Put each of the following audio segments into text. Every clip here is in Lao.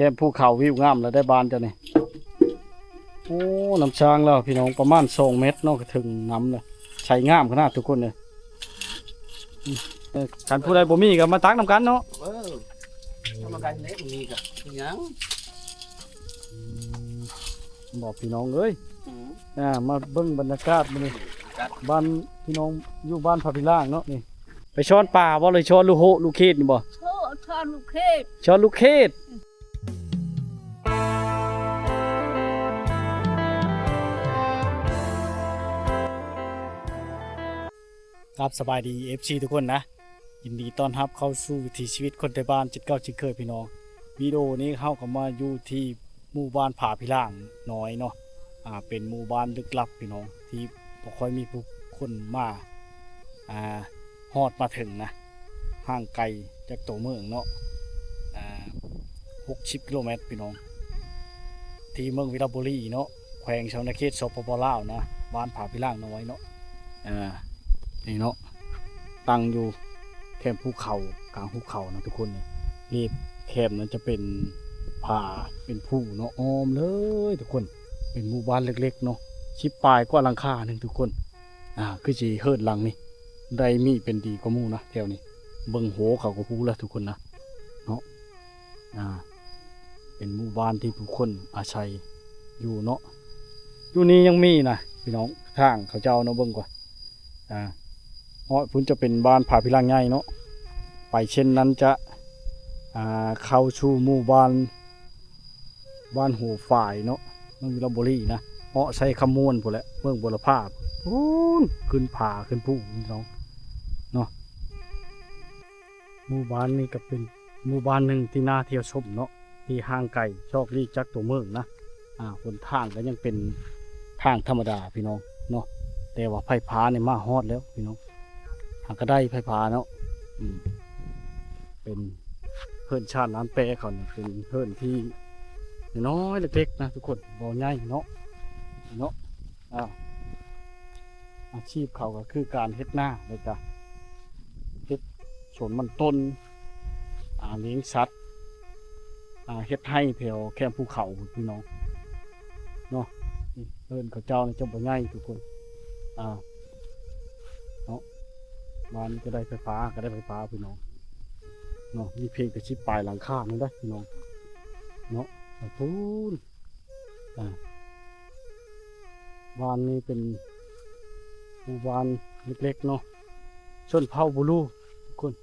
ແຄມພູເຂົາ ວິວງາມແລ້ວໄດ໋ບ້ານເຈົ້ານີ້. ໂອ້ ນ້ຳຊາງແລ້ວພີ່ນ້ອງ ປະມານສອງແມັດເນາະ ກໍເຖິງນ້ຳແລ້ວ. ໃສງາມຂະໜາດທຸກຄົນເອີຍ. ເອີ ຄັນຜູ້ໃດບໍ່ມີກໍມາຕັກນຳກັນເນາະ. ເອີ ທຳມະດາແຫຼະ ບໍ່ມີກໍເປັນຫຍັງ. ອືມ ບອກພີ່ນ້ອງເອີຍ. ອືມ ອ່າ ມາເບິ່ງບັນຍາກາດມື້ນີ້ ບັນຍາກາດ ບ້ານພີ່ນ້ອງຢູ່ບ້ານພະພິລ່າງເນາະນີ້. ໄປຊ້ອນປາບໍ່ ຫຼືຊ້ອນລູກໂຮະລູກເຂດນີ້ບໍ່? ໂອ້ ຊ້ອນລູກເຂດ ຊ້ອນລູກເຂດ. ຄັບ ສະບາຍດີ ເອັຟຊີ ທຸກຄົນນະ. ຍິນດີຕ້ອນຮັບເຂົ້າສູ່ວິຖີຊີວິດຄົນໄທບ້ານເຊັ່ນເກົ່າເຊັ່ນເຄີຍພີ່ນ້ອງ. ວິດີໂອນີ້ເຮົາກໍມາຢູ່ທີ່ໝູ່ບ້ານຜາພິລ່າງນ້ອຍເນາະ. ອ່າ ເປັນໝູ່ບ້ານລຶກລັບພີ່ນ້ອງ ທີ່ບໍ່ຄ່ອຍມີຜູ້ຄົນມາ ອ່າ ຮອດມາເຖິງນະ ຫ່າງໄກຈາກຕົວເມືອງເນາະ ອ່າ ຫົກສິບກິໂລແມັດພີ່ນ້ອງ ທີ່ເມືອງວິລະບູລີເນາະ ແຂວງສະຫວັນນະເຂດ ສປປ ລາວນະ. ບ້ານຜາພິລ່າງນ້ອຍເນາະ ອ່າ ນີ້ເນາະ ຕັ້ງຢູ່ແຄມພູເຂົາ ກາງພູເຂົານະທຸກຄົນ. ນີ້ ເລບແຄມນັ້ນຈະເປັນຜາ ເປັນພູເນາະ ອ້ອມເລີຍທຸກຄົນ. ເປັນໝູ່ບ້ານເລັກໆເນາະ ສິບປາຍກວ່າຫຼັງຄາໜຶ່ງທຸກຄົນ. ອ່າ ຄືຊິເຮືອນຫຼັງນີ້ໄດ້ມີເປັນດີກວ່າໝູ່ນະແຖວນີ້. ເບິ່ງໂຫເຂົາກໍຮູ້ແລ້ວທຸກຄົນນະເນາະ. ອ່າ ເປັນໝູ່ບ້ານທີ່ຜູ້ຄົນອາໄສຢູ່ເນາະ. ຢູ່ນີ້ຍັງມີນະພີ່ນ້ອງ ທາງເຂົາເຈົ້າເນາະ ເບິ່ງກ່ອນ. ອ່າ ເນາະ ພຸ້ນຈະເປັນບ້ານຜາພິລ່າງໃຫຍ່ເນາະ. ໄປເສັ້ນນັ້ນຈະ ອ່າ ເຂົ້າສູ່ໝູ່ບ້ານ ບ້ານຫົວຝາຍເນາະ ເມືອງວິລະບູລີນະ ເນາະ ໃສ່ຄຳມ່ວນພຸ້ນແຫຼະ ເມືອງບົວລະພາພຸ້ນ ຂຶ້ນຜາຂຶ້ນພູພີ່ນ້ອງເນາະ. ໝູ່ບ້ານນີ້ກໍເປັນໝູ່ບ້ານໜຶ່ງທີ່ໜ້າທ່ຽວຊົມເນາະ ທີ່ຫ່າງໄກຊອກຫຼີກຈາກຕົວເມືອງນະ. ອ່າ ຫົນທາງກໍຍັງເປັນທາງທຳມະດາພີ່ນ້ອງເນາະ ແຕ່ວ່າໄຟຟ້ານີ້ມາຮອດແລ້ວພີ່ນ້ອງ. ຫາກໍໄດ້ໄຟຟ້າເນາະ. ອືມ ເປັນເຮືອນຊານຮ້ານແປເຂົານີ້ ເປັນເຮືອນທີ່ນ້ອຍໆເລັກໆນະທຸກຄົນ ບໍ່ໃຫຍ່ເນາະ ເນາະ. ອ່າ ອາຊີບເຂົາກໍຄືການເຮັດນາ ແລ້ວກະເຮັດສວນມັນຕົ້ນ ອ່າ ລ້ຽງສັດ ອ່າ ເຮັດໄຮ່ແຖວແຄມພູເຂົາພຸ້ນພີ່ນ້ອງເນາະ. ນີ້ເຮືອນເຂົາເຈົ້ານີ້ຈະບໍ່ໃຫຍ່ທຸກຄົນ. ອ່າ ເນາະ ບ້ານນີ້ກໍໄດ້ໄຟຟ້າ ກໍໄດ້ໄຟຟ້າພີ່ນ້ອງເນາະ. ມີພຽງແຕ່ສິບປາຍຫຼັງຄານີ້ເດ້ພີ່ນ້ອງເນາະ. ໄປພຸ້ນ ອ່າ ບ້ານນີ້ເປັນໝູ່ບ້ານເລັກໆເນາະ ຊົນເຜົ່າບູລູທຸກຄົນ.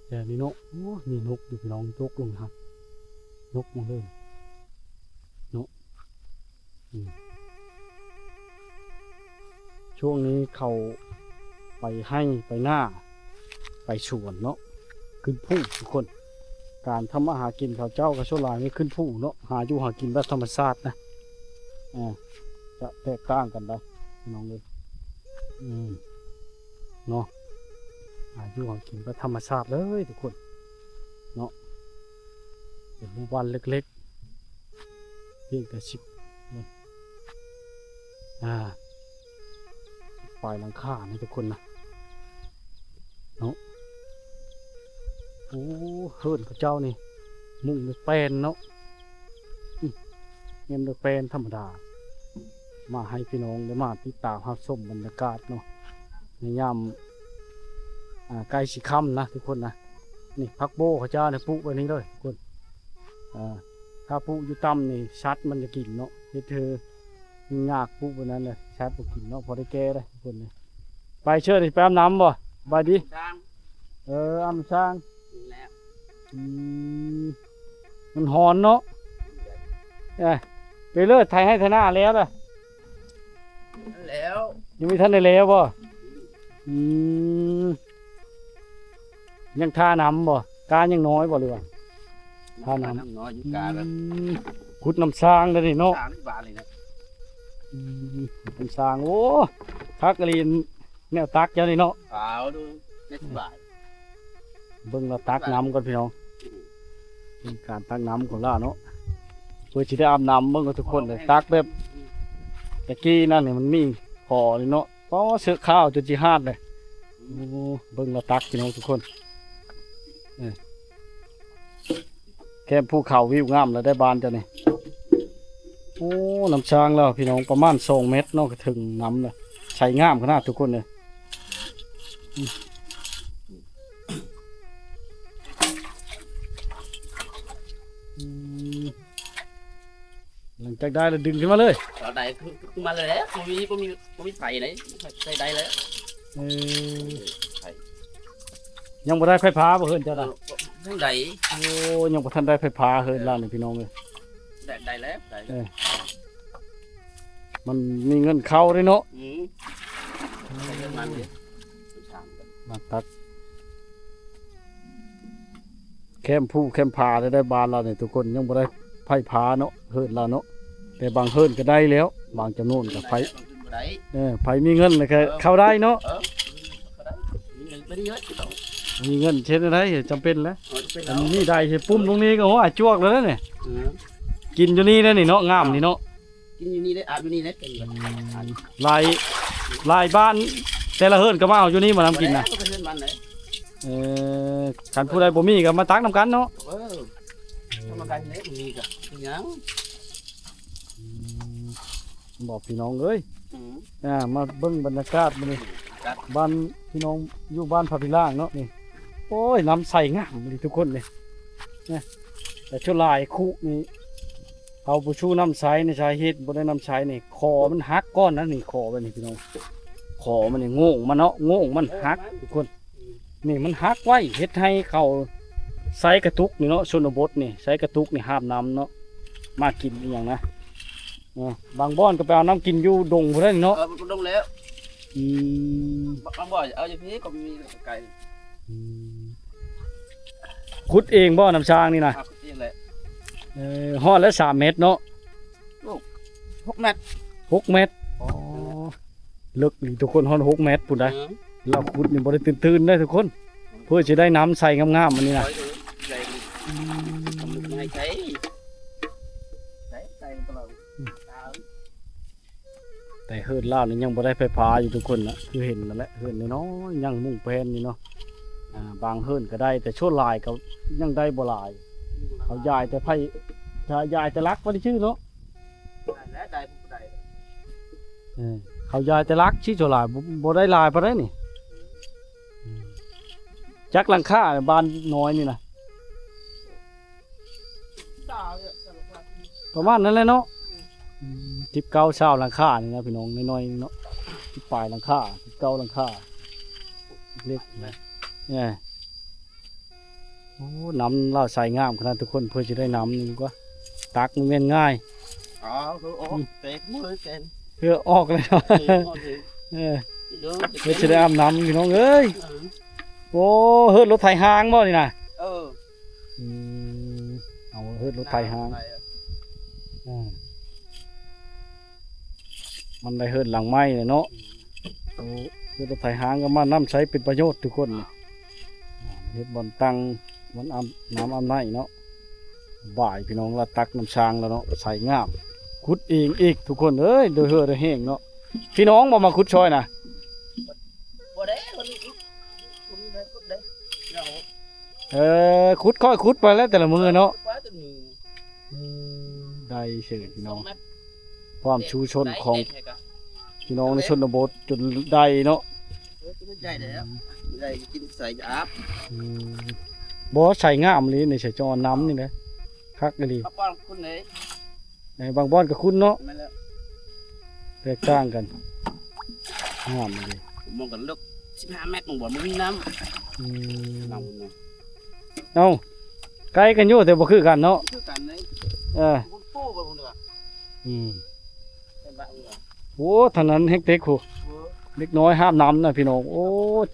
ແຖວນີ້ເນາະ ໂອ້ ມີນົກຢູ່ພີ່ນ້ອງ ຕົກລົງຫັ້ນ ນົກໝົດເລີຍເນາະ. ອືມ ຊ່ວງນີ້ເຂົາໄປໄຮ່ໄປນາໄປສວນເນາະ ຂຶ້ນພູທຸກຄົນ. ການທຳມາຫາກິນເຂົາເຈົ້າກໍສ່ວນຫຼາຍນີ້ຂຶ້ນພູເນາະ ຫາຢູ່ຫາກິນແບບທຳມະຊາດນະ. ອ່າ ຈະແຕກຕ່າງກັນໄດ໋ພີ່ນ້ອງເອີຍ. ອືມ ເນາະ ຫາຢູ່ຫາກິນແບບທຳມະຊາດເລີຍທຸກຄົນເນາະ. ເປັນໝູ່ບ້ານເລັກໆ ພຽງແຕ່ສິບ ອ່າ ປາຍຫຼັງຄານະທຸກຄົນນະເນາະ. ໂອ້ ເຮືອນເຂົາເຈົ້ານີ້ມຸງດ້ວຍແປ້ນເນາະ. ອືມ ແມ່ນດ້ວຍແປ້ນທຳມະດາ. ມາໃຫ້ພີ່ນ້ອງໄດ້ມາຕິດຕາມຮັບຊົມບັນຍາກາດເນາະ ໃນຍາມ ອ່າ ໃກ້ຊິຄ່ຳນະທຸກຄົນນະ. ນີ້ຜັກໂບເຂົາເຈົ້ານີ້ປູກໄວ້ນີ້ເລີຍທຸກຄົນ. ອ່າ ຖ້າປູກຢູ່ຕ່ຳນີ້ສັດມັນຈະກິນເນາະ ເຮັດໃຫ້ຫຍຸ້ງຍາກ. ປູກໄວ້ນັ້ນແຫຼະ ສັດບໍ່ກິນເນາະ ພໍໄດ້ແກ່ໄດ໋ທຸກຄົນ. ໄປເຊີນ ໄປອາບນ້ຳບໍ່? ສະບາຍດີ. ເອີ ອາບນ້ຳຊ້າງ. ອືມ ມັນຮ້ອນເນາະ. ເອີ ໄປເລີຍ ໄຖໄຮ່ໄຖນາແລ້ວລະ? ແລ້ວ. ຍັງບໍ່ທັນໄດ້ແລ້ວບໍ່? ອືມ ຍັງທານ້ຳບໍ່? ກາຍັງນ້ອຍບໍ່ ຫຼືວ່າທານ້ຳ? ນ້ຳນ້ອຍຢູ່ກາ. ອືມ ຂຸດນ້ຳຊ້າງເດ້ນີ້ເນາະ. ຊ້າງນີ້ບາດນີ້ນະ. ອືມ ຂຸດນ້ຳຊ້າງ. ໂອ້ ຄັກອີ່ຫຼີ ແນວຕັກເຈົ້ານີ້ເນາະ. ເອົາດູ ໄດ້ສະບາຍ. ເບິ່ງລາວຕັກນ້ຳກ່ອນພີ່ນ້ອງ. ເບິ່ງການຕັກນ້ຳຂອງລາວເນາະ ເພື່ອຊິໄດ້ອາບນ້ຳ. ເບິ່ງກັນທຸກຄົນເດີ ຕັກແບບ ແຕ່ກີ້ນັ້ນນີ້ມັນມີຂໍນີ້ເນາະ. ປ້ອ ເຊາະຂາວຈົນຊິຫາດເລີຍ. ໂອ້ ເບິ່ງລາວຕັກພີ່ນ້ອງທຸກຄົນ. ເອີ ແຄມພູເຂົາ ວິວງາມແລ້ວໄດ໋ບ້ານເຈົ້ານີ້. ໂອ້ ນ້ຳຊາງແລ້ວພີ່ນ້ອງ ປະມານສອງແມັດເນາະ ກໍເຖິງນ້ຳແລ້ວ. ໃສງາມຂະໜາດທຸກຄົນເອີຍ. ອືມ ອືມ ຫຼັງຈາກໄດ້ແລ້ວດຶງຂຶ້ນມາເລີຍ. ຕອນໃດຂຶ້ນມາເລີຍແຫຼະ ບໍ່ມີ ບໍ່ມີ ບໍ່ມີໄຟໃດ ໃຊ້ໄດ້ແລ້ວ. ເອີ ໄຟ ຍັງບໍ່ໄດ້ໄຟຟ້າບໍ່ເຮືອນເຈົ້ານະ? ເອີ ຍັງໄດ້. ໂອ້ ຍັງບໍ່ທັນໄດ້ໄຟຟ້າເຮືອນລາວນີ້ພີ່ນ້ອງເອີຍ. ໄດ້ ໄດ້ແລ້ວ ໄດ້ແລ້ວ. ເອີ ມັນມີເງິນເຂົ້າເດ້ເນາະ. ອືມ ໃຊ້ເງິນມັນເດ້ ມາຕັດ ແຄມພູແຄມຜາໄດ້ ໄດ້ບ້ານລາວນີ້ທຸກຄົນ ຍັງບໍ່ໄດ້ໄຟຟ້າເນາະ ເຮືອນລາວເນາະ. ແຕ່ບາງເຮືອນກໍໄດ້ແລ້ວ ບາງຈຳນວນກໍໄຟ ບາງເຮືອນບໍ່ໄດ້. ເອີ ໃຜມີເງິນແລ້ວກໍ ເອີ ເຂົ້າໄດ້ເນາະ. ເອີ ເຂົ້າໄດ້ ມີເງິນໄປເລີຍ ມີເງິນເຮັດແນວໃດ ຈຳເປັນແຫຼະ. ເອີ ຈຳເປັນແລ້ວ ມີໄດ້ເຮັດປຸ່ມຕົງນີ້ກໍ ໂອ້ ອາຈວກແລ້ວເດ້ນີ້. ເອີ ກິນຢູ່ນີ້ເດ້ນີ້ເນາະ ງາມນີ້ເນາະ. ກິນຢູ່ນີ້ເດ້ ອາບຢູ່ນີ້ເດ້ ເປັນແບບ ອືມ ຫຼາຍ ຫຼາຍບ້ານ ແຕ່ລະເຮືອນກໍມາເອົາຢູ່ນີ້ບໍ່ ນ້ຳກິນນະ? ບໍ່ແລ້ວ ກໍເຮືອນມັນເດ້. ເອີ ຄັນຜູ້ໃດບໍ່ມີກໍມາຕັກນຳກັນເນາະ. ເອີ ທຳມະດານີ້ແຫຼະ ບໍ່ມີກໍເປັນຫຍັງ. ອືມ ບອກພີ່ນ້ອງເອີຍ. ອືມ ອ່າ ມາເບິ່ງບັນຍາກາດມື້ນີ້ ບັນຍາກາດ ບ້ານພີ່ນ້ອງຢູ່ບ້ານພະພິລາງເນາະນີ້. ໂອ້ຍ ນ້ຳໃສງາມອີ່ຫຼີທຸກຄົນນີ້ນະ. ແຕ່ສ່ວນຫຼາຍຄຸນີ້ ເຂົາບໍ່ຊູ້ນ້ຳໃຊ້ນີ້ ສາເຫດບໍ່ໄດ້ນ້ຳໃຊ້ນີ້ ຂໍມັນຫັກກ່ອນນະນີ້. ຂໍແບບນີ້ພີ່ນ້ອງ ຂໍມັນນີ້ ໂງ່ງມັນເນາະ ໂງ່ງມັນຫັກທຸກຄົນ. ນີ້ມັນຫັກໄວ້ ເຮັດໃຫ້ເຂົາໃຊ້ກະຕຸກນີ້ເນາະ ຊົນນະບົດນີ້ ໃຊ້ກະຕຸກນີ້ຫາບນ້ຳເນາະ ມາກິນອີ່ຫຍັງນະ. ເອີ ບາງບ່ອນກໍໄປເອົານ້ຳກິນຢູ່ດົງພຸ້ນແຫຼະເນາະ. ເອີ ມັນກໍດົງແລ້ວ. ອືມ ບາງ ບາງບ່ອນເອົາຢູ່ພີ້ກໍມີ ໄກ. ອືມ ຂຸດເອງບໍ່ ນ້ຳຊາງນີ້ນະ? ຂຸດເອງແຫຼະ. ເອີ ຮອດແລ້ວສາມແມັດເນາະ. ໂອ້ ຫົກແມັດ ຫົກແມັດ. ອໍ ເລິກອີ່ຫຼີທຸກຄົນ ຮອດຫົກແມັດພຸ້ນໄດ໋. ເອີ ລາວຂຸດນີ້ບໍ່ໄດ້ຕື່ນໆເດ້ທຸກຄົນ ເພື່ອຊິໄດ້ນ້ຳໃສງາມໆ ອັນນີ້ນະ. ອືມ ໃສ່ ໃສ່ ໃສ່ ແຕ່ເຮືອນລາວນີ້ຍັງບໍ່ໄດ້ໄຟຟ້າຢູ່ທຸກຄົນນະ ຄືເຫັນນັ້ນແຫຼະ ເຮືອນນ້ອຍໆ ຍັງມຸງແຜ່ນຢູ່ເນາະ. ອ່າ ບາງເຮືອນກໍໄດ້ ແຕ່ສ່ວນຫຼາຍກໍຍັງໄດ້ບໍ່ຫຼາຍ. ເຂົາຢາຍແຕ່ໄຟ ຢາຍແຕ່ຫຼັກໄປຊື່ເນາະ. ໄດ້ແລ້ວ ໄດ້ບໍ່ໄດ້. ເອີ ເຂົາຢາຍແຕ່ຫຼັກຊີ້ ສ່ວນຫຼາຍ ບໍ່ ບໍ່ໄດ້ຫຼາຍປານໃດນີ້. ອືມ ຈັກຫຼັງຄາບ້ານນ້ອຍນີ້ນະ? ປະມານນັ້ນແຫຼະເນາະ. ອືມ ອືມ ສິບເກົ້າ ຊາວຫຼັງຄານີ້ນະພີ່ນ້ອງ ນ້ອຍໆເນາະ ສິບປາຍຫຼັງຄາ ສິບເກົ້າຫຼັງຄາ ເລັກໆ. ເອີ ໂອ້ ນ້ຳລາວໃສງາມຂະໜາດທຸກຄົນ ເພື່ອຊິໄດ້ນ້ຳນີ້ກວ່າ ຕັກບໍ່ແມ່ນງ່າຍ. ອໍ ຄືອອກ ອືມ ແຕກໝົດແກນ ເພື່ອອອກແລ້ວ. ເອີ ອອກເລີຍ. ເອີ ເພື່ອຊິໄດ້ອາບນ້ຳພີ່ນ້ອງເອີຍ. ເອີ ໂອ້ ເຮີດລົດໄຖຮ່າງບໍ່ນີ້ນະ? ເອີ ອືມ ເອົາເຮີດລົດໄຖຮ່າງ. ອ່າ ມັນໄດ້ເຮີດຫຼັງໃໝ່ແລ້ວເນາະ. ອືມ ໂອ້ ເຮີດລົດໄຖຮ່າງກໍມານຳໃຊ້ເປັນປະໂຫຍດທຸກຄົນ. ອ່າ ເຮັດບ່ອນຕັ້ງ ບ່ອນອາບນ້ຳອາບໃນເນາະ. ບາຍພີ່ນ້ອງລະຕັກນ້ຳຊາງແລ້ວເນາະ ໃສງາມ ຂຸດເອງອີກທຸກຄົນເອີຍ ໂດຍເຫື່ອໂດຍແຮງເນາະ. ພີ່ນ້ອງບໍ່ມາຂຸດຊ່ອຍນະ? ບໍ່ໄດ້ ເອີ ຂຸດຄ່ອຍຂຸດໄປແລ້ວແຕ່ລະມື້ເນາະ. ອືມ ໄດ້ເສີຍພີ່ນ້ອງ ຄວາມຊູ້ຊົນຂອງພີ່ນ້ອງໃນຊົນນະບົດຈົນໄດ້ເນາະ. ເອີ ໄດ້ແລ້ວ ໄດ້ກິນໃສອາບ. ອືມ ບໍ່ ໃສງາມອີ່ຫຼີນີ້ ໃສຈອນນ້ຳນີ້ແຫຼະ ຄັກອີ່ຫຼີ. ເອົາປ້ອນຄຸນເດ້. ໃນບາງບ່ອນກໍຂຸດເນາະ. ແມ່ນແລ້ວ ແຕກຕ່າງກັນ ງາມເດ. ມອງກັນເລິກສິບຫ້າແມັດ ບາງບ່ອນບໍ່ມີນ້ຳ. ອືມ ນ້ຳ ເອົ້າ ໃກ້ກັນຢູ່ແຕ່ບໍ່ຄືກັນເນາະ. ຄືກັນເດ້. ເອີ ອືມ ໂອ້ ທາງນັ້ນແຮງເຕັກພຸ້ນ. ເອີ ເດັກນ້ອຍຫາບນ້ຳນະພີ່ນ້ອງ. ໂອ້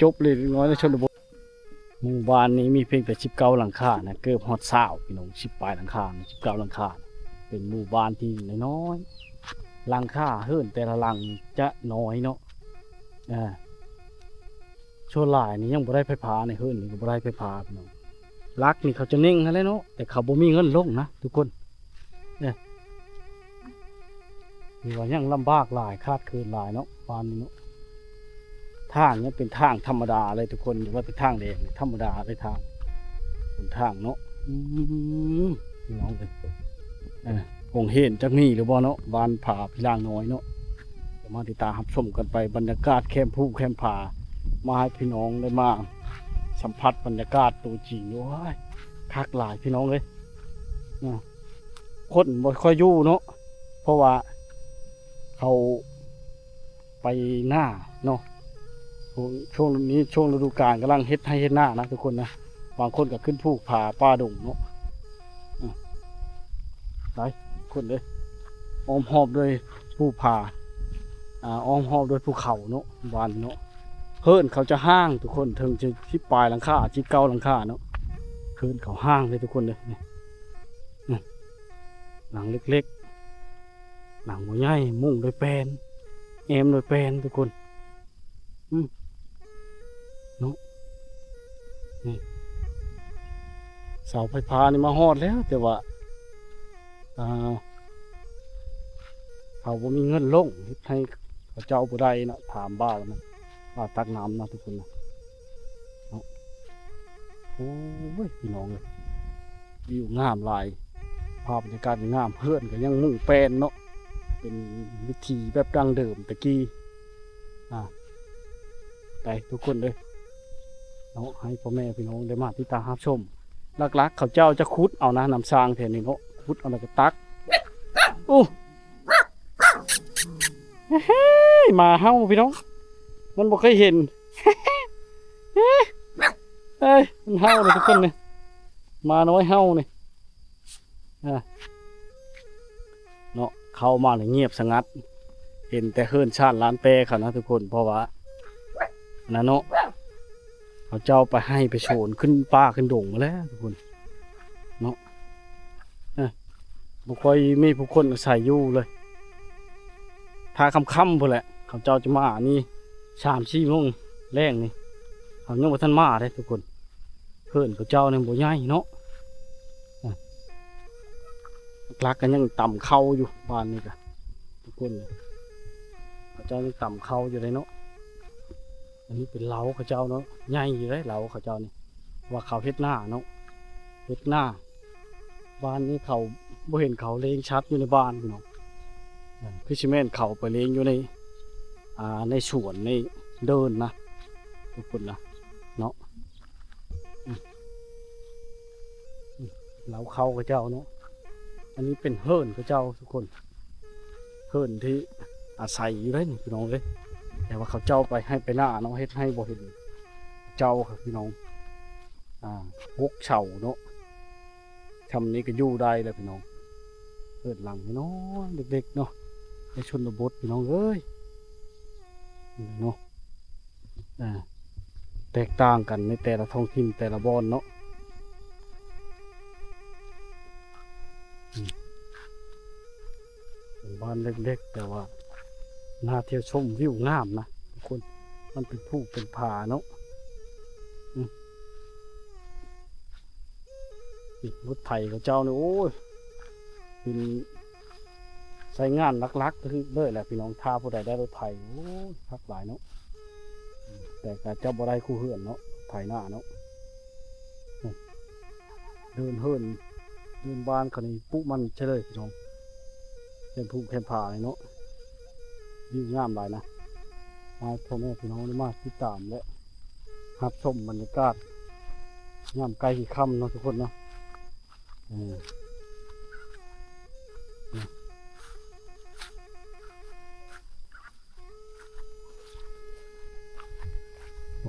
ຈົບເລີຍ ເດັກນ້ອຍໃນຊົນນະບົດ. ໝູ່ບ້ານນີ້ມີພຽງແຕ່ສິບເກົ້າຫຼັງຄານະ ເກືອບຮອດຊາວພີ່ນ້ອງ ສິບປາຍຫຼັງຄາ ສິບເກົ້າຫຼັງຄາ. ເປັນໝູ່ບ້ານທີ່ນ້ອຍໆ ຫຼັງຄາເຮືອນແຕ່ລະຫຼັງຈະນ້ອຍເນາະ. ອ່າ ສ່ວນຫຼາຍນີ້ຍັງບໍ່ໄດ້ໄຟຟ້າ ໃນເຮືອນນີ້ກໍບໍ່ໄດ້ໄຟຟ້າພີ່ນ້ອງ. ຫຼັກນີ້ເຂົາຈະເໜັງຫັ້ນແຫຼະເນາະ ແຕ່ເຂົາບໍ່ມີເງິນລົງນະທຸກຄົນ. ເອີ ຖືວ່າຍັງລຳບາກຫຼາຍ ຂາດເຂີນຫຼາຍເນາະ ບ້ານນີ້ເນາະ. ທາງຍັງເປັນທາງທຳມະດາເລີຍທຸກຄົນ ບໍ່ວ່າເປັນທາງແດງ ທຳມະດາເລີຍ ທາງ ເປັນທາງເນາະ. ອືມ ພີ່ນ້ອງເອີຍ ເອີ ໂຮງຮຽນຈັກມີຫຼືບໍ່ເນາະ ບ້ານຜາພິລາງນ້ອຍເນາະ. ດຽວມາຕິດຕາມຮັບຊົມກັນໄປ ບັນຍາກາດແຄມພູແຄມຜາ ມາໃຫ້ພີ່ນ້ອງໄດ້ມາສຳຜັດບັນຍາກາດຕົວຈິງ. ໂອ້ຍ ຄັກຫຼາຍພີ່ນ້ອງເອີຍ ອາ ຄົນບໍ່ຄ່ອຍຢູ່ເນາະ ເພາະວ່າເຂົາ ໄປນາເນາະ. ຊ່ວງ ຊ່ວງນີ້ ຊ່ວງລະດູການກຳລັງເຮັດໄຮ່ເຮັດນານະທຸກຄົນນະ. ບາງຄົນກໍຂຶ້ນພູຜາປ່າດົງເນາະ. ອາ ໄປທຸກຄົນເດີ ອ້ອມຮອບດ້ວຍພູຜາ ອາ ອ້ອມຮອບດ້ວຍພູເຂົາເນາະ ບ້ານເນາະ. ເຮືອນເຂົາຈະຮ້າງທຸກຄົນ ເຖິງຈະສິບປາຍຫຼັງຄາ ສິບເກົ້າຫຼັງຄາເນາະ. ເຮືອນເຂົາຮ້າງເລີຍທຸກຄົນເດີ ນີ້ ນີ້ ຫຼັງເລັກໆ ຫຼັງບໍ່ໃຫຍ່ ມຸງດ້ວຍແປ້ນ ແອ້ມດ້ວຍແປ້ນທຸກຄົນ ອືມ ເນາະ. ນີ້ ເສົາໄຟຟ້ານີ້ມາຮອດແລ້ວ ແຕ່ວ່າ ອ່າ ເຂົາບໍ່ມີເງິນລົງ ເຮັດໃຫ້ເຂົາເຈົ້າບໍ່ໄດ້ເນາະ. ຖາມບ່າວນະ ບ່າວຕັກນ້ຳນະທຸກຄົນນະ. ເນາະ ໂອ້ຍ ພີ່ນ້ອງເອີຍ ວິວງາມຫຼາຍ ພາບບັນຍາກາດງາມ. ເຮືອນກໍຍັງມຸງແປ້ນເນາະ ເປັນວິຖີແບບດັ້ງເດີມແຕ່ກີ້. ອາ ໄປທຸກຄົນເດີເນາະ ໃຫ້ພໍ່ແມ່ພີ່ນ້ອງໄດ້ມາຕິດຕາມຮັບຊົມ. ຫຼັກໆ ເຂົາເຈົ້າຈະຂຸດເອົານະ ນ້ຳສ້າງແຖວນີ້ເນາະ ຂຸດເອົາແລ້ວກໍຕັກ. ໂອ້ ເຮີ້ຍ ໝາເຫົ່າພີ່ນ້ອງ ມັນບໍ່ເຄີຍເຫັນ ເຮີ້ຍ ເອີຍ ມັນເຫົ່າເລີຍທຸກຄົນນີ້ ໝານ້ອຍເຫົ່ານີ້ ອາ ເນາະ. ເຂົ້າມາແລ້ວງຽບສະຫງັດ ເຫັນແຕ່ເຮືອນຊານລານແປເຂົານະທຸກຄົນ ເພາະວ່າ ອັນນັ້ນເນາະ ເຂົາເຈົ້າໄປໄຮ່ໄປສວນ ຂຶ້ນປ່າຂຶ້ນດົງມາແລ້ວທຸກຄົນເນາະ. ເອີ ບໍ່ຄ່ອຍມີຜູ້ຄົນອາໄສຢູ່ເລີຍ ຖ້າຄ່ຳໆ ພຸ້ນແຫຼະ ເຂົາເຈົ້າຈະມານີ້ ສາມສີ່ໂມງແລງນີ້ ເຂົາຍັງບໍ່ທັນມາເດ້ທຸກຄົນ. ເຮືອນເຂົາເຈົ້ານີ້ບໍ່ໃຫຍ່ເນາະ ອາ ຫຼັກໆ ກໍຍັງຕຳເຂົ້າຢູ່ ບ້ານນີ້ກະທຸກຄົນ ເຂົາເຈົ້າຍັງຕຳເຂົ້າຢູ່ເດ້ເນາະ. ອັນນີ້ເປັນເລົາເຂົາເຈົ້າເນາະ ໃຫຍ່ຢູ່ເດ້ເລົາເຂົາເຈົ້ານີ້ ວ່າເຂົາເຮັດນາເນາະ ເຮັດນາ. ບ້ານນີ້ເຂົາ ບໍ່ເຫັນເຂົາລ້ຽງສັດຢູ່ໃນບ້ານພີ່ນ້ອງ ຄືຊິແມ່ນເຂົາໄປລ້ຽງຢູ່ໃນ ອ່າ ໃນສວນໃນເດີ່ນນະ ທຸກຄົນນະເນາະ. ອືມ ອືມ ເລົາເຂົາເຂົາເຈົ້າເນາະ ອັນນີ້ເປັນເຮືອນເຂົາເຈົ້າທຸກຄົນ ເຮືອນທີ່ອາໄສຢູ່ເດ້ນີ້ພີ່ນ້ອງເອີຍ ແຕ່ວ່າເຂົາເຈົ້າໄປໄຮ່ໄປນາເນາະ ເຮັດໃຫ້ບໍ່ເຫັນເຈົ້າພີ່ນ້ອງ. ອ່າ ຫົກເສົາເນາະ ຊ່ຳນີ້ກໍຢູ່ໄດ້ແລ້ວພີ່ນ້ອງ. ເຮືອນຫຼັງນ້ອຍໆ ເລັກໆ ເນາະ ໃນຊົນນະບົດພີ່ນ້ອງເອີຍ ນີ້ເນາະ. ອ່າ ແຕກຕ່າງກັນໃນແຕ່ລະທ້ອງຖິ່ນແຕ່ລະບ່ອນເນາະ ອືມ ເປັນບ້ານເລັກໆ ແຕ່ວ່າໜ້າທ່ຽວຊົມ ວິວງາມນະທຸກຄົນ ມັນເປັນພູເປັນຜາເນາະ. ອືມ ລົດໄຖເຂົາເຈົ້ານີ້ ໂອ້ຍ ເປັນ ໃຊ້ງານຫຼັກໆ ເລີຍແຫຼະພີ່ນ້ອງ ຖ້າຜູ້ໃດໄດ້ລົດໄຖ ໂອ້ຍ ຄັກຫຼາຍເນາະ. ແຕ່ກໍຈະບໍ່ໄດ້ຄູ່ເຮືອນເນາະ ໄຖນາເນາະ. ເດີ່ນເຮືອນ ເດີ່ນບ້ານເຂົານີ້ ປຸມັນໃສ່ເລີຍພີ່ນ້ອງ ແຄມພູແຄມຜານີ້ເນາະ ວິວງາມຫຼາຍນະ. ໃຫ້ພໍ່ແມ່ພີ່ນ້ອງໄດ້ມາຕິດຕາມ ແລະ ຮັບຊົມບັນຍາກາດຍາມໃກ້ຊິຄ່ຳເນາະທຸກຄົນເນາະ. ເອີ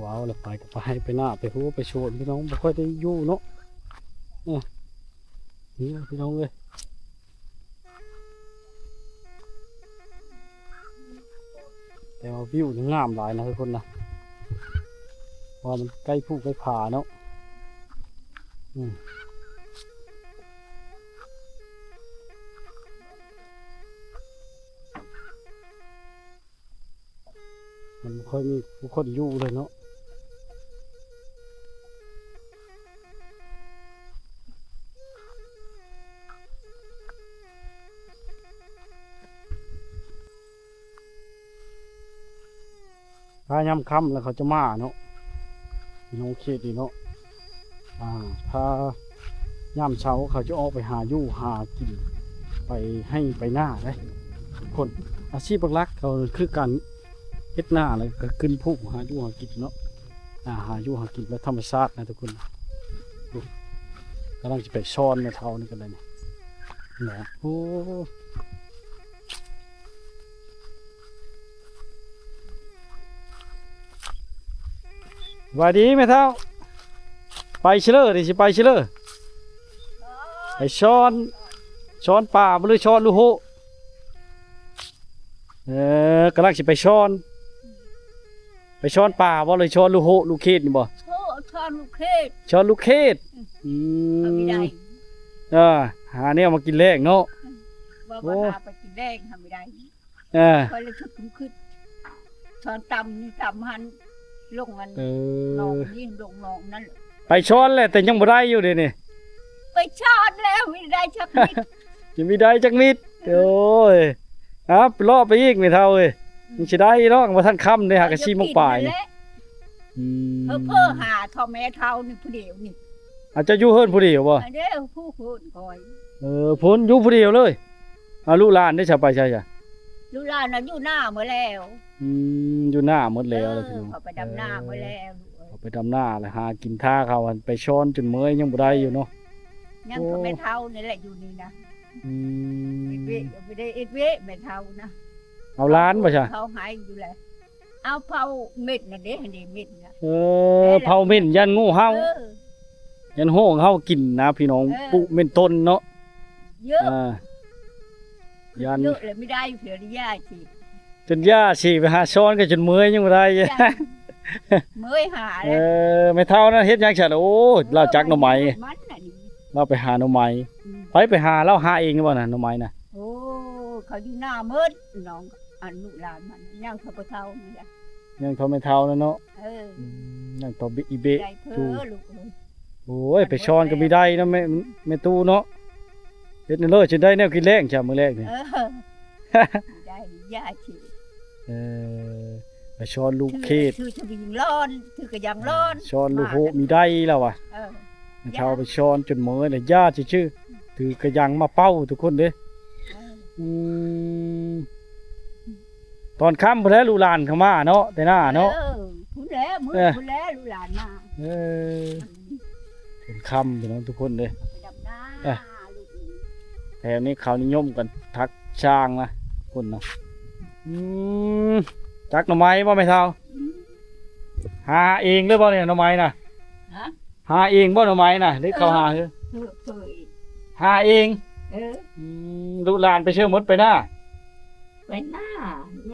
ວ້າວ ແລ້ວໄປກໍໄປໄຮ່ໄປນາ ໄປຮົ້ວໄປສວນ ພີ່ນ້ອງ ບໍ່ຄ່ອຍໄດ້ຢູ່ເນາະ. ເອີ ນີ້ພີ່ນ້ອງເອີຍ ແຕ່ວ່າວິວນີ້ງາມຫຼາຍນະທຸກຄົນນະ ເພາະວ່າມັນໃກ້ພູໃກ້ຜາເນາະ. ອືມ ມັນບໍ່ຄ່ອຍມີຜູ້ຄົນຢູ່ເລີຍເນາະ. ຖ້າຍາມຄ່ຳແລ້ວເຂົາຈະມາເນາະ ພີ່ນ້ອງເຂດນີ້ເນາະ. ອ່າ ຖ້າ ຍາມເຊົ້າເຂົາຈະອອກໄປຫາຢູ່ຫາກິນ ໄປໄຮ່ໄປນາເດ້ທຸກຄົນ. ອາຊີບຫຼັກໆເຂົາຄືການເຮັດນາ ແລ້ວກໍຂຶ້ນພູຫາຢູ່ຫາກິນເນາະ. ອ່າ ຫາຢູ່ຫາກິນແບບທຳມະຊາດນະທຸກຄົນ. ໂອ້ ກຳລັງຈະໄປຊ້ອນແມ່ເຖົ້ານີ້ກັນໄດ໋ນີ້ນະ. ໂອ້ ສະບາຍດີແມ່ເຖົ້າ. ໄປຊິເລີ ນີ້ຊິໄປຊິເລີ ໄປຊ້ອນ ຊ້ອນປາບໍ່ ຫຼືຊ້ອນລູກໂຮະ? ເອີ ກຳລັງຊິໄປຊ້ອນ ໄປຊ້ອນປາບໍ່ ຫຼືຊ້ອນລູກໂຮະ ລູກເຂດນີ້ບໍ່? ໂອ້ ຊ້ອນລູກເຂດ ຊ້ອນລູກເຂດ. ອືມ ອືມ ເອີ ຫາແນວມາກິນແລງເນາະ. ອືມ ວ່າ ໂອ້ ວ່າຫາໄປກິນແລງຫາບໍ່ໄດ້. ເອີ ຂ້ອຍລະຄິດ ຄິດ ສອນຕຳນີ້ຕຳຫັ້ນ ລົງອັນ ເອີ ໜອງນີ້ ລົງໜອງນັ້ນ. ໄປຊ້ອນແຫຼະ ແຕ່ຍັງບໍ່ໄດ້ຢູ່ເດນີ້. ໄປຊ້ອນແລ້ວ ບໍ່ໄດ້ຈັກມິດ ຍັງບໍ່ໄດ້ຈັກມິດ. ເອີ ໂອ້ຍ ເອົາ ເລາະໄປອີກແມ່ເຖົ້າເອີຍ. ອືມ ຍັງຊິໄດ້ເນາະ ບໍ່ທັນຄ່ຳເດ້ ຫາກະສີ່ໂມງປາຍ. ອືມ ເພີ້ຫາເຖົ້າແມ່ເຖົ້ານີ້ຜູ້ດຽວນີ້. ອາ ເຈົ້າຢູ່ເຮືອນຜູ້ດຽວບໍ່? ອັນເດ້ ຜູ້ເຮືອນຂ້ອຍ. ເອີ ພຸ້ນ ຢູ່ຜູ້ດຽວເລີຍ. ອາ ລູກຫຼານເດ້ ຊະ ໄປໃສຊະ? ລູກຫຼານນະຢູ່ນາໝົດແລ້ວ. ອືມ ຢູ່ນາໝົດແລ້ວ ເອີ ພີ່ນ້ອງ ເຂົາໄປດຳນາໝົດແລ້ວ. ເອີ ເຂົາໄປດຳນາແລ້ວ ຫາກິນທ່າເຂົາ ໄປຊ້ອນຈົນເມື່ອຍ ຍັງບໍ່ໄດ້ຢູ່ເນາະ. ຍັງ ໂອ້ ເຂົາແມ່ເຖົ້ານີ້ແຫຼະຢູ່ນີ້ນະ. ອືມ ເຮັດວຽກ ບໍ່ໄດ້ເຮັດວຽກແມ່ເຖົ້ານະ. ເອົາຫຼານບໍ່ຊະ? ເຂົາໃຫ້ຢູ່ແຫຼະ. ເອົາເຜົາເມັດນະເດ້ ຫັ້ນເດ້ເມັດນະ. ເອີ ເຜົາເມັດຢ້ານງູເຫົ່າ. ເອີ ຢ້ານງູເຫົ່າກິນນະພີ່ນ້ອງ. ເອີ ປຸເມັນຕົ້ນເນາະ. ເຍອະ ອ່າ ຢ້ານ ເຍອະແລ້ວບໍ່ໄດ້ເທື່ອ ໄດ້ຢາຊິ ຈົນຢາຊິໄປຫາຊ້ອນກໍຈົນເມື່ອຍຍັງບໍ່ໄດ້. ເມື່ອຍຫາແລ້ວ. ເອີ ແມ່ເຖົ້ານັ້ນເຮັດຫຍັງຊັ້ນ? ໂອ້ ລາວຈັກໜໍ່ໄມ້ ລາວໄປຫາໜໍ່ໄມ້. ອືມ ໃຜໄປຫາ ລາວຫາເອງບໍ່ນະ ໜໍ່ໄມ້ນະ? ໂອ້ ເຂົາຢູ່ນາໝົດ ນ້ອງ ອັນລູກຫຼານມັນ ຍັງເທົ່າແມ່ເຖົ້ານີ້ແຫຼະ ຍັງເທົ່າແມ່ເຖົ້ານັ້ນເນາະ. ເອີ ອືມ ຍັງເທົ່າອີເບະຢູ່. ໂອ້ຍ ໄປຊ້ອນກໍບໍ່ໄດ້ເນາະ ແມ່ ແມ່ຕູ້ເນາະ. ເຮັດແນວເລີ ຈຶ່ງໄດ້ແນວກິນແລງຈ້າ ມື້ແລກນີ້. ເອີ ໄດ້ຢາຊິ ເອີ ໄປຊ້ອນລູກເຂດ ຖື ຖືສະວິງລ້ອນ ຖືກະຍັງລ້ອນ ຊ້ອນລູກໂຮະມີໄດ້ແລ້ວວ່າ. ເອີ ເຂົາໄປຊ້ອນຈົນເມື່ອຍແລ້ວ ຢາຊິຊື່ ຖືກະຍັງມາເປົ່າທຸກຄົນເດ້. ເອີ ອືມ ຕອນຄ່ຳພຸ້ນແຫຼະ ລູກຫຼານເຂົ້າມາເນາະ ແຕ່ໜ້າເນາະ. ເອີ ພຸ້ນແຫຼະ ມື້ ເອີ ພຸ້ນແຫຼະ ລູກຫຼານມາ. ເອີ ເປັນຄ່ຳພີ່ນ້ອງທຸກຄົນເດ້. ໄປດຳນາ ເອີ ແຖວນີ້ເຂົານິຍົມກັນທັກຊ້າງນະ ພຸ້ນນະ. ອືມ ຈັກໜໍ່ໄມ້ບໍ່ແມ່ເຖົ້າ? ອືມ ຫາເອງເລີຍບໍ່ນີ້ໜໍ່ໄມ້ນະ? ຫາເອງບໍ່ໜໍ່ໄມ້ນະ ຫຼືເຂົາຫາ? ເອີ ຫາເອງ. ເອີ ອືມ ລູກຫຼານໄປເຊີໝົດໄປນາ? ໄປນາ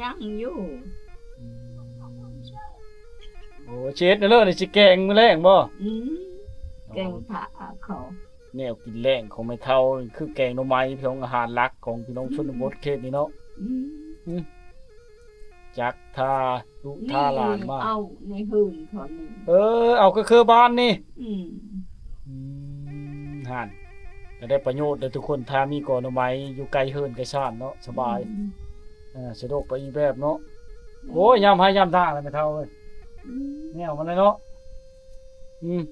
ຍັງຢູ່. ອືມ ໂອ້ ຊິເຮັດແນວເລີນີ້ ຊິແກງມື້ແລງບໍ່? ອືມ ແກງພາເຂົາ. ແນວກິນແລງຂອງແມ່ເຖົ້າຄືແກງໜໍ່ໄມ້ ພີ່ນ້ອງ ອາຫານຫຼັກຂອງພີ່ນ້ອງຊົນນະບົດເຂດນີ້ເນາະ. ອືມ ອືມ ຈັກທ່າລູກທ່າຫຼານມາ ເອົາໃນເຮືອນເຂົານີ້. ເອີ ເອົາຄື ຄືບ້ານນີ້. ອືມ ອືມ ຫັ້ນ ກໍໄດ້ປະໂຫຍດເດີທຸກຄົນ ຖ້າມີກໍໜໍ່ໄມ້ຢູ່ໃກ້ເຮືອນໃກ້ຊານເນາະ ສະບາຍ. ອືມ ເອີ ສະດວກໄປອີກແບບເນາະ. ໂອ້ຍ ຍາມໄຮ່ຍາມນາແລ້ວແມ່ເຖົ້າເອີຍ. ອືມ ແນວມັນແຫຼະເນາະ. ອືມ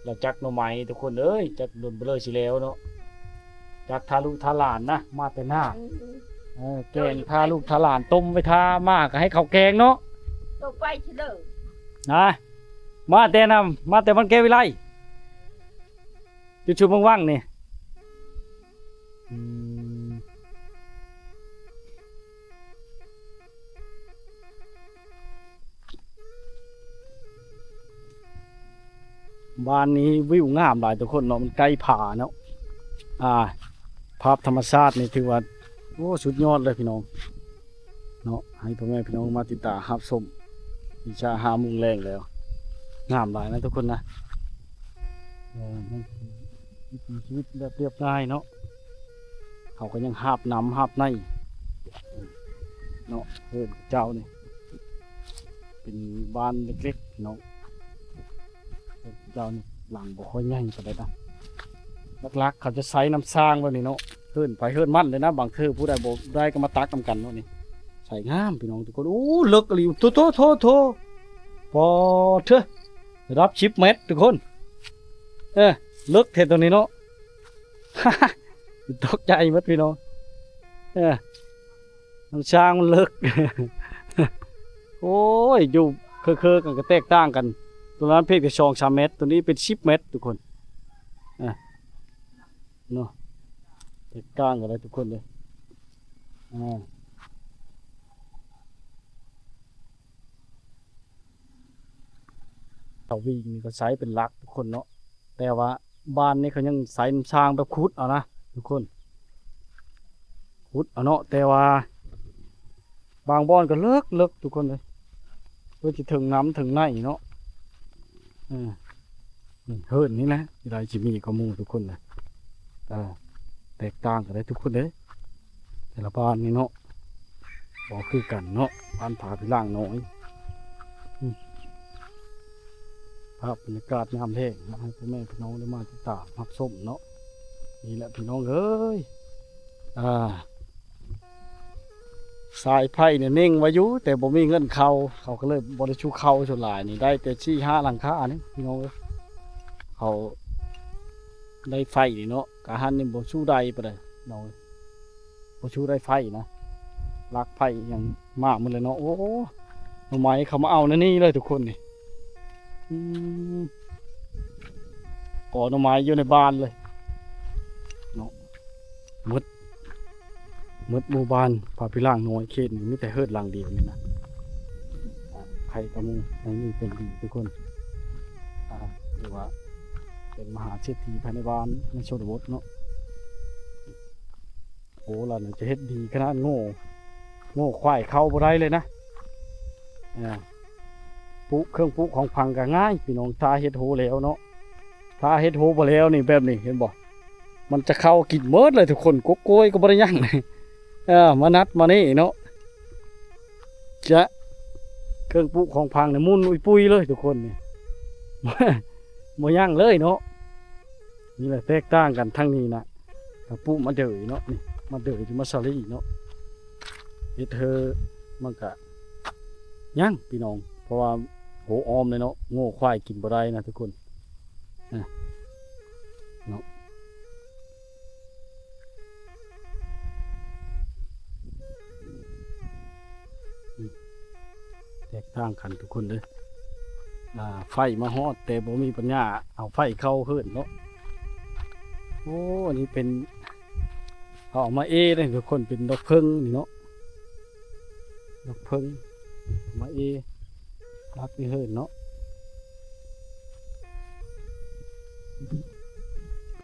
ລາວຈັກໜໍ່ໄມ້ທຸກຄົນເອີຍ ຈັກດົນເບີເລີຊິແລ້ວເນາະ. ຈັກທ່າລູກທ່າຫຼານນະ ມາແຕ່ນາ. ເອີ ແກງທ່າລູກທ່າຫຼານ ຕົ້ມໄວ້ຖ້າ ມາກໍໃຫ້ເຂົາແກງເນາະ. ຕົກໄປຊິເລີ ນະ ມາແຕ່ນຳ ມາແຕ່ວັນແກ້ວວິໄລ ຈຸດຊຸມວັງໆນີ້. ອືມ ບ້ານນີ້ວິວງາມຫຼາຍທຸກຄົນເນາະ ມັນໃກ້ຜາເນາະ. ອ່າ ພາບທຳມະຊາດນີ້ຖືວ່າ ໂອ້ ສຸດຍອດເລີຍພີ່ນ້ອງເນາະ. ໃຫ້ພໍ່ແມ່ພີ່ນ້ອງມາຕິດຕາມຮັບຊົມ ອີກຊະຫ້າໂມງແລງແລ້ວ ງາມຫຼາຍນະທຸກຄົນນະ. ເອີ ມັນວິຖີຊີວິດແບບລຽບງ່າຍເນາະ. ເຂົາກໍຍັງຫາບນ້ຳຫາບໃນເນາະ. ເຮືອນເຈົ້ານີ້ເປັນບ້ານເລັກໆເນາະ. ເຮືອນເຈົ້ານີ້ຫຼັງບໍ່ຄ່ອຍໃຫຍ່ປານໃດນະ. ຫຼັກໆເຂົາຈະໃຊ້ນ້ຳສ້າງແບບນີ້ເນາະ. ເຮືອນໃຜເຮືອນມັນເລີຍນະ. ບາງເທື່ອຜູ້ໃດບໍ່ໄດ້ກໍມາຕັກນຳກັນເນາະ. ນີ້ໃຊ້ງາມພີ່ນ້ອງທຸກຄົນ. ໂອ້ ເລິກອີ່ຫຼີ. ໂທ້ໆໆໆ ປາດເທີ ລະດັບສິບແມັດທຸກຄົນ. ເອີ ເລິກແທ້ຕົວນີ້ເນາະ ຕົກໃຈໝົດພີ່ນ້ອງ. ເອີ ນ້ຳຊາງມັນເລິກ ໂອ້ຍ ຢູ່ເຄີໆກັນກໍແຕກຕ່າງກັນ. ຕົວນັ້ນພຽງແຕ່ສອງສາມແມັດ ຕົວນີ້ເປັນສິບແມັດທຸກຄົນ ອ່າ ເນາະ ແຕກຕ່າງກັນເລີຍທຸກຄົນເດີ. ອ່າ ເຂົາວິ່ງນີ້ກໍໃຊ້ເປັນຫຼັກທຸກຄົນເນາະ ແຕ່ວ່າບ້ານນີ້ເຂົາຍັງໃຊ້ນ້ຳຊາງແບບຂຸດເອົານະທຸກຄົນ ຂຸດເອົາເນາະ. ແຕ່ວ່າບາງບ່ອນກໍເລິກໆ ທຸກຄົນເອີຍ ເພື່ອຊິເຖິງນ້ຳເຖິງໃນເນາະ. ເອີ ນີ້ເຮີ້ນນີ້ແຫຼະ ທີ່ໃດຊິມີກວ່າໝູ່ທຸກຄົນນະ. ເອີ ແຕກຕ່າງກັນເລີຍທຸກຄົນເດີ ແຕ່ລະບ້ານນີ້ເນາະ ບໍ່ຄືກັນເນາະ ບ້ານຜາພິລາງນ້ອຍ. ອືມ ພາບບັນຍາກາດຍາມແລງນະ ໃຫ້ພໍ່ແມ່ພີ່ນ້ອງໄດ້ມາຕິດຕາມຮັບຊົມເນາະ. ນີ້ແຫຼະພີ່ນ້ອງເອີຍ ອ່າ ສາຍໄຟນີ້ເໜັງໄວ້ຢູ່ ແຕ່ບໍ່ມີເງິນເຂົ້າ ເຂົາກໍເລີຍບໍ່ໄດ້ຊູເຂົ້າ. ສ່ວນຫຼາຍນີ້ໄດ້ແຕ່ສີ່ຫ້າຫຼັງຄານີ້ພີ່ນ້ອງເອີຍ ເຂົາໄດ້ໄຟນີ້ເນາະ. ກະຫັນນີ້ບໍ່ສູ້ໄດ້ປານໃດນ້ອງເອີຍ ບໍ່ສູ້ໄດ້ໄຟນະ ຫຼັກໄຟຫຍັງມາໝົດເລີຍເນາະ. ໂອ້ ໜໍ່ໄມ້ເຂົາມາເອົາໃນນີ້ເລີຍທຸກຄົນນີ້. ອືມ ກໍໜໍ່ໄມ້ຢູ່ໃນບ້ານເລີຍເນາະ ໝົດ ໝົດໝູ່ບ້ານຜາພິລາງນ້ອຍເຂດນີ້ ມີແຕ່ເຮີດຫຼັງດຽວນີ້ນະ. ໃຜກໍມີໃນນີ້ເປັນດີທຸກຄົນ ອ່າ ຖືວ່າເປັນມະຫາເສດຖີພາຍໃນບ້ານໃນຊົນນະບົດເນາະ. ໂອ້ ລາວນີ້ຈະເຮັດດີຂະໜາດ ໂງ່ ໂງ່ຄວາຍເຂົ້າບໍ່ໄດ້ເລີຍນະ. ອ່າ ປຸ ເຄື່ອງປຸຂອງຝັງກໍງ່າຍພີ່ນ້ອງ ຖ້າເຮັດໂຮແລ້ວເນາະ. ຖ້າເຮັດໂຮບໍ່ແລ້ວນີ້ ແບບນີ້ເຫັນບໍ່ ມັນຈະເຂົ້າກິນໝົດເລີຍທຸກຄົນ ກົກໂກຍກໍບໍ່ໄດ້ຫຍັງ. ເອີ ມານັດມານີ້ເນາະ ຈະ ເຄື່ອງປຸຂອງຝັງນີ້ໝຸ່ນອຸຍປຸຍເລີຍທຸກຄົນນີ້ ບໍ່ຫຍັງເລີຍເນາະ. ນີ້ແຫຼະແຕກຕ່າງກັນທາງນີ້ນະ ກະປຸມາເດີຍເນາະ ນີ້ມາເດີຍຢູ່ມາສາລີເນາະ ເຮັດເຮີມັນກະຍັງພີ່ນ້ອງ ເພາະວ່າໂຫອ້ອມເລີຍເນາະ ໂງ່ຄວາຍກິນບໍ່ໄດ້ນະທຸກຄົນ ອ່າ ເນາະ. ອືມ ແຕກຕ່າງກັນທຸກຄົນເດີ ອ່າ ໄຟມາຮອດແຕ່ບໍ່ມີປັນຍາເອົາໄຟເຂົ້າເຮືອນເນາະ. ໂອ້ ອັນນີ້ເປັນ ເຂົາເອົາມາເອເດ້ທຸກຄົນ ເປັນດອກເຜິ້ງນີ້ເນາະ ດອກເຜິ້ງ ເອົາມາເອ ລັກໃນເຮືອນເນາະ.